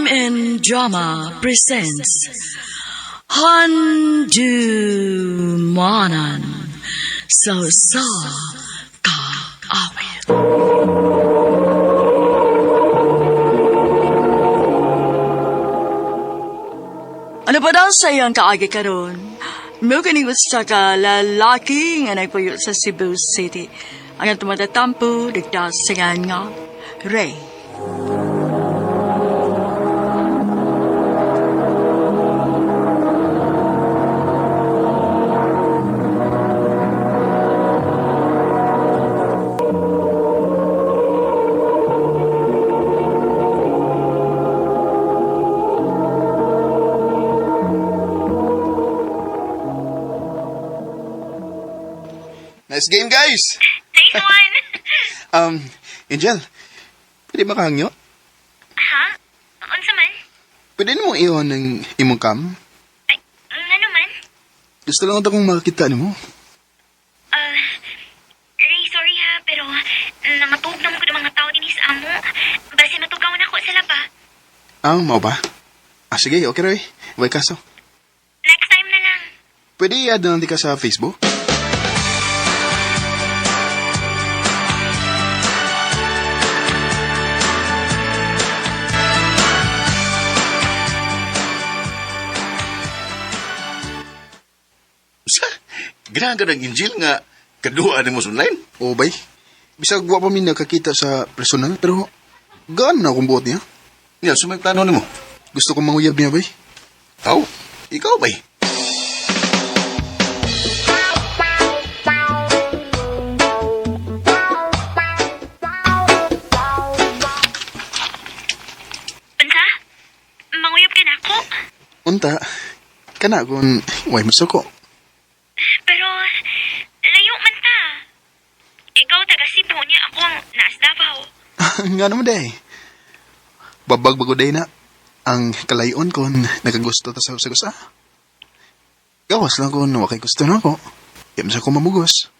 MN Drama presents Handumanan sa Sa Kaawit. Ano pa daw sa iyang kaagi karon? Mo kining usa ka lalaki nga nagpuyo sa Cebu City. Ang tumatatampo digta sa nga Ray. Nice game, guys! Nice one! Angel, pwede ba kahangyo? Ha? Unsa man? Pwede mo iyon ng imong cam? Ay, ngano man? Gusto lang ito kong makakita nimo. Ray, sorry ha, pero nangatug na mo ko ng mga tao dinhi sa amo. Base matugaw na ko sa laba. Ah, mao ba? Ah, sige, okay Roy. Way kaso. Next time na lang. Pwede i-add na lang di ka sa Facebook? Sa? Ganahan ka ng Angel nga kaduha nimo sa online? Oo, bay. Bisag wa pa mi nakakita sa personal, pero gaan na akong buot niya. Nya, so may plano nimo. Gusto kong manguyab niya, bay. Aw, ikaw bay. Unsa? Manguyab ka na ako. Unta, kana kung way masuko. Pero, layo man ta. Ikaw taga Cebu niya, ako ang naas Davao. Nga naman day. Babag bago day na. Ang kalayon kon nakagusto ta sa usa. Gawas lang kon wa kay gusto na ako. Di man sa ko mamugos.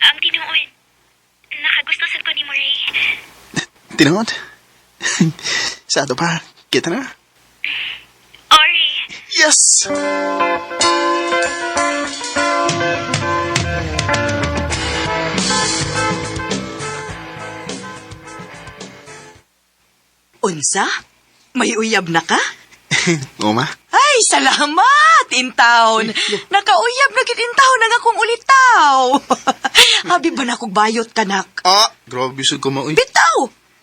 Ang tinuod, nakagusto sad ko ni mo, Ray. Tinuod. Sa ato pa, kita na. Ori, Yes! Unsa? May uyab na ka? Oo ma. Ay, salamat, intaon. Nakauyab na gid intaon ang akong ulitaw. Abi ba na kog bayot kanak? Ah, grabe sud ko maoy. Bitaw!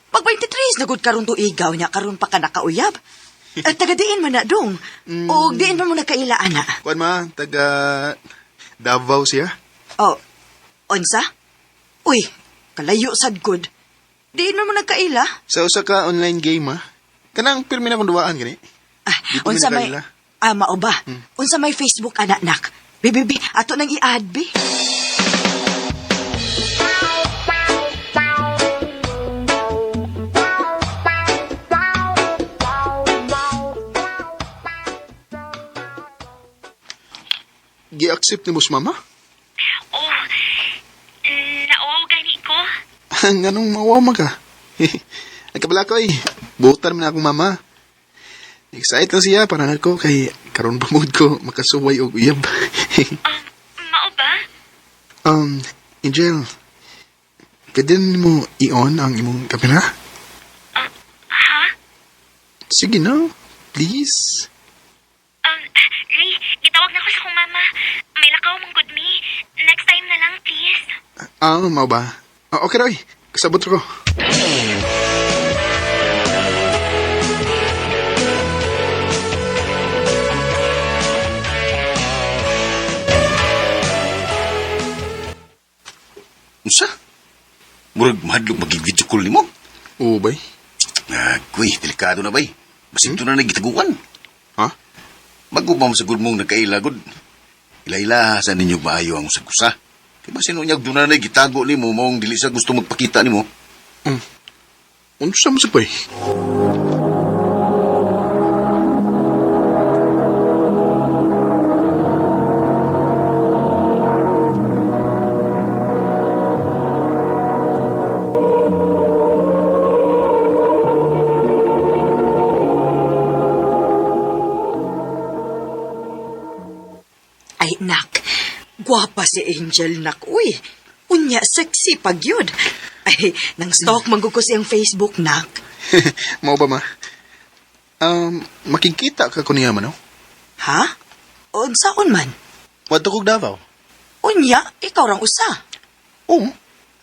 Pag 23 na gud karon tuigaw niya karon pa ka nakauyab. At taga diin man na dong. O diin man mo nakaila ana. Kuan ma, taga Davao siya. Oh, unsa? Uy, kalayo sad gud. Diin man mo nagkaila? Sa usa ka online game ma. Kanang pirmi na kong duwaan gani. Ah, Di pa mi unsa may nakaila. Ah, mao ba? Unsa may Facebook ana nak? Bi bi bi, ato nang i-add bi. Gi-accept ni mo si mama? oh, nauwaw gani ko. Nganong mawaw man ka? Nagkabala ko eh. Butan man akong mama. Excited lang siya para nako kay karon pa mood ko makasuway og uyab. Mao ba? um, Angel, pwede mo i-on ang imong kamera? Ha? Sige na, please. Ray, gitawag na ko sa kong mama. May lakaw mong good me. Next time na lang, please. Ah, mao ba? Ah, okay Roy, kasabot ko. Unsa? Murag mahadlok magig-video call nimo. Oo, bay. Agoy, delikado na bay. Basig na nagitaguan. Ha? Bago pa mo sa good mong nagkaila, good. Ila-ila sa ninyo maayo ang usag-usa. Kaya ba sino niyag doon na gitago nimo, maong dili sa gusto magpakita nimo? Unsa mo sa bay? Gwapa si Angel, nak. Uy, unya, sexy pag yun. Ay, nang stalk man gud ko siyang Facebook, nak. Mao ba, ma? Makikita ka ko niya man, no? Ha? Unsaon man? Wadto kog Davao. Unya, ikaw rang usa. Oo.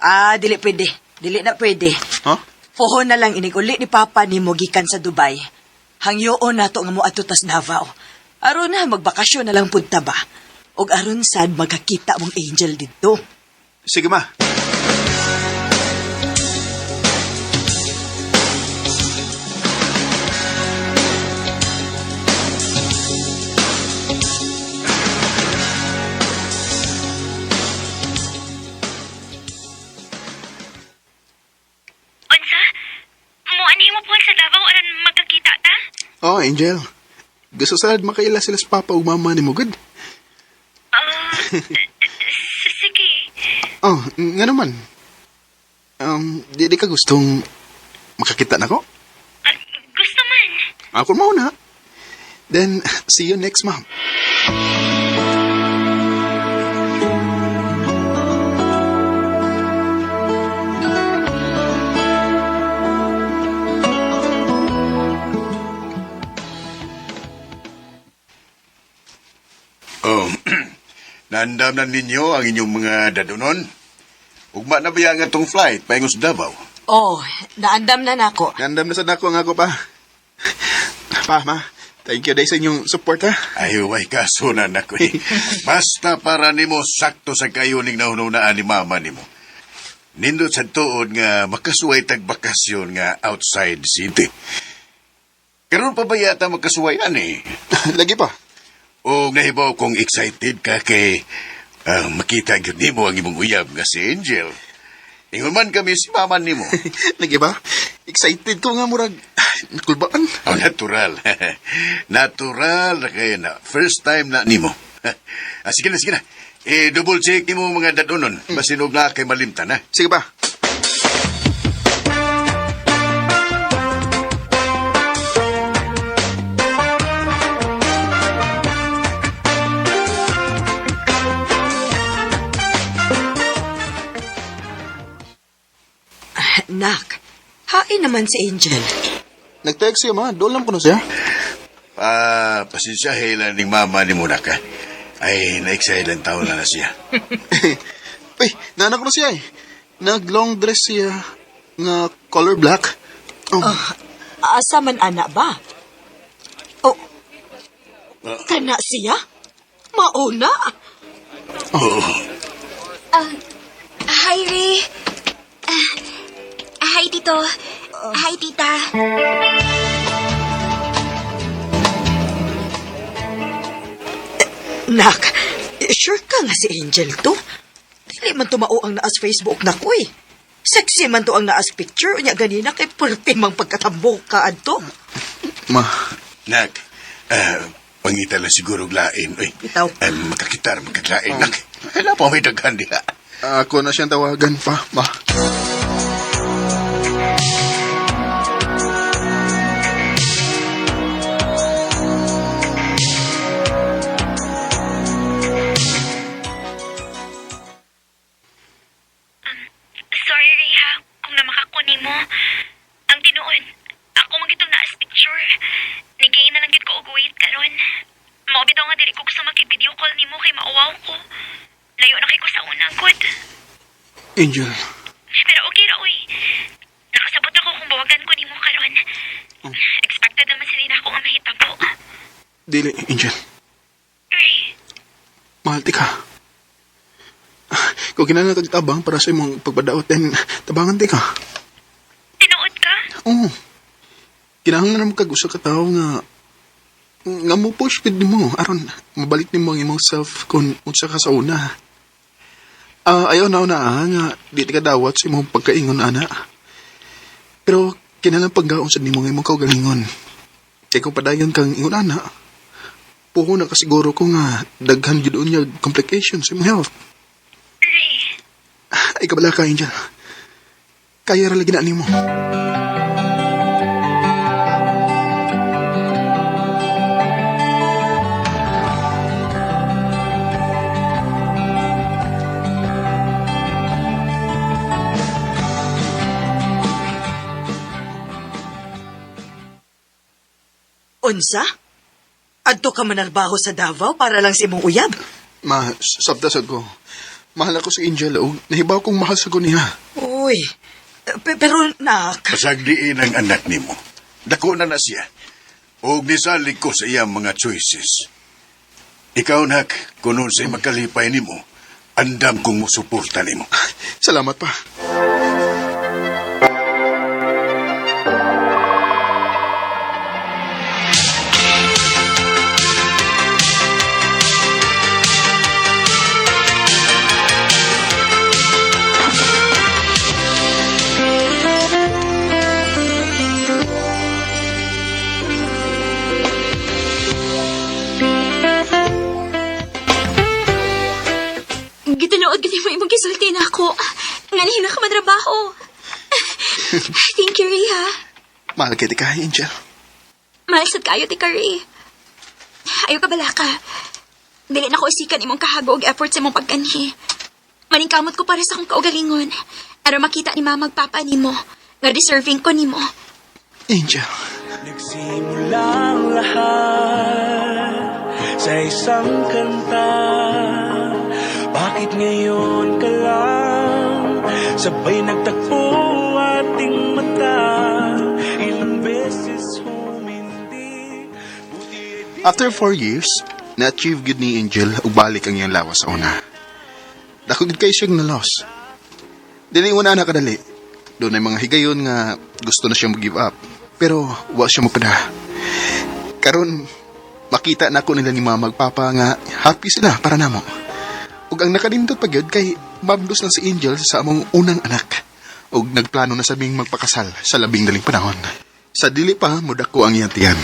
Ah, dili pwede. Dili na pwede. Ha? Pohon na lang inig uli ni Papa nimo gikan sa Dubai. Hangyoon nato nga moadto tas Davao. Aron na magbakasyon na lang pud ta ba. Og aron sad magkakita mong Angel didto. Sige, ma. Unsa? Muanhi mo po sa Davao aron magkakita ta? Oh, Angel. Gusto sad makaila sila sa papa ug mama nimo gud. Ah, sige. Oh, nga naman. Di ka gustong makakita nako? Ah, gusto man. Ako mao na. Then, see you next month. Oh, naandam na ninyo ang inyong mga dadunon. Ugma na ba nga tong flight paingon sa Davao? Oh, naandam na nako. Nandam na sad nako ang ako pa. Pa, ma. Thank you day sa inyong support, ha. Ay, way kaso na nako eh. Basta para nimo sakto sa kayo ning nahununaan ni mama nimo. Nindot sa tuod nga makasuway tag bakasyon nga outside city. Karon pa ba yata makasuway ani? Lagi pa. O nahibaw kong excited ka kay makita gyud nimo ang imong uyab nga si Angel. Ingon man kami si mama nimo. Lagi ba? Excited ko nga murag kulbaan. Oh, natural. Natural na kayo na. First time na nimo. Sige na, sige na. Eh, double check nimo mga dadonon. Basinog na kay malimtan, ha? Sige pa. Nak, hain naman si Angel. Nag-text siya, ma. Doon lang ko na siya. Ah, pasensya lang ning mama ni mo na ka. Ay, na-excite lang taon na na siya. Uy, nanak ko na siya eh. Nag-long dress siya nga color black. Oh, Asa man ana ba? Oh, kana siya? Mauna? Oo. Hi, Ray. Ah, hi, Tito. Hi, Tita. Nak, sure ka nga si Angel to? Dili man tumao ang naas Facebook na ko eh. Sexy man to ang naas picture. Unya ganina kay purte mang pagkatambok ka adto. Ma. Nak, pangita lang siguro og lain. Uy, Bitaw. Ay, makakitar, makaglain. Nak, ay, na pa may daghan diha. Ako na siyang tawagan pa, ma. Sorry, Ray, ha, kung namakakuni mo. Ang tinuod, ako man gitong naas picture. Nigay na lang gid ko og wait karon. Mao bitaw nga dili ko gusto maki-video call nimo kay mauwaw ko. Layo na kay ko sa una, good. Angel. Pero okay ra, uy. Nakasabot ako kung bawagan ko nimo karon. Expected naman sila na ako nga mahitabo. Dili, Angel. Ray, Mahal ti ka. Kung kinahanglan kag tabang para sa imong pagbadaot, then tabangan ti ka. tinuod ka? Oo. Kinahanglan naman kag usa ka tawo nga nga mo push gid nimo aron mabalik nimo ang imong self kung unsa ka sa una. Ayaw na una nga di ti ka dawat sa imong pagkaingon ana. Pero kinahanglan paggaon sad nimo ang imong kaugalingon. Kay kung padayon kang ingon ana, puho na ka siguro ko nga daghan gyud unya complications sa imong health. Ray, Ay kabala ka, Angel. Kaya ra lagi na nimo. Unsa? Adto ka manarbaho sa Davao para lang sa imong uyab? Ma, sabta sad ko. Mahal ako si Angel o nahibaw kong mahal sa ko niya. Uy, pero nak, Pasagdiin ang anak nimo. Dako na na siya. Og nisalig ko sa iyang mga choices. Ikaw, nak, kung unsay makalipay nimo, andam kong musuporta nimo. Salamat pa. Gitinuod gid mo imong gisulti na ako. Nganihin na ka matrabaho. Thank you, Ray, ha. Mahal kay ka, Angel. Mahal sad kayo ti ka, Ray. Ayo ka bala ka. Dili na ko isikan imong kahago og effort sa imong pagkanhi. Maningkamot ko para sa akong kaugalingon. Aron makita ni mama ug papa nimo nga deserving ko nimo. Angel. Nagsimula ang lahat sa isang kanta. Bakit ngayon ka lang sabay nagtakpo ating mata? Ilang beses humindi. Buti ay di After 4 years, na-achieve gud ni Angel ug balik ang iyang lawas sa una. Dako gud kay siyang na-loss. Dili una na kadali. Doon ay mga higayon nga gusto na siyang mag-give up. Pero wa siya magpada. Karon makita na ko nila ni mama ug papa nga happy sila para namo. Ug ang nakanindot pa gyud kay mabdos lang si Angel sa among unang anak. Ug nagplano na sa ming magpakasal sa labing daling panahon. Sa dili pa mudako ang iyang tiyan.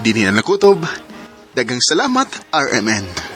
Dini na nakutob. Daghang salamat, RMN.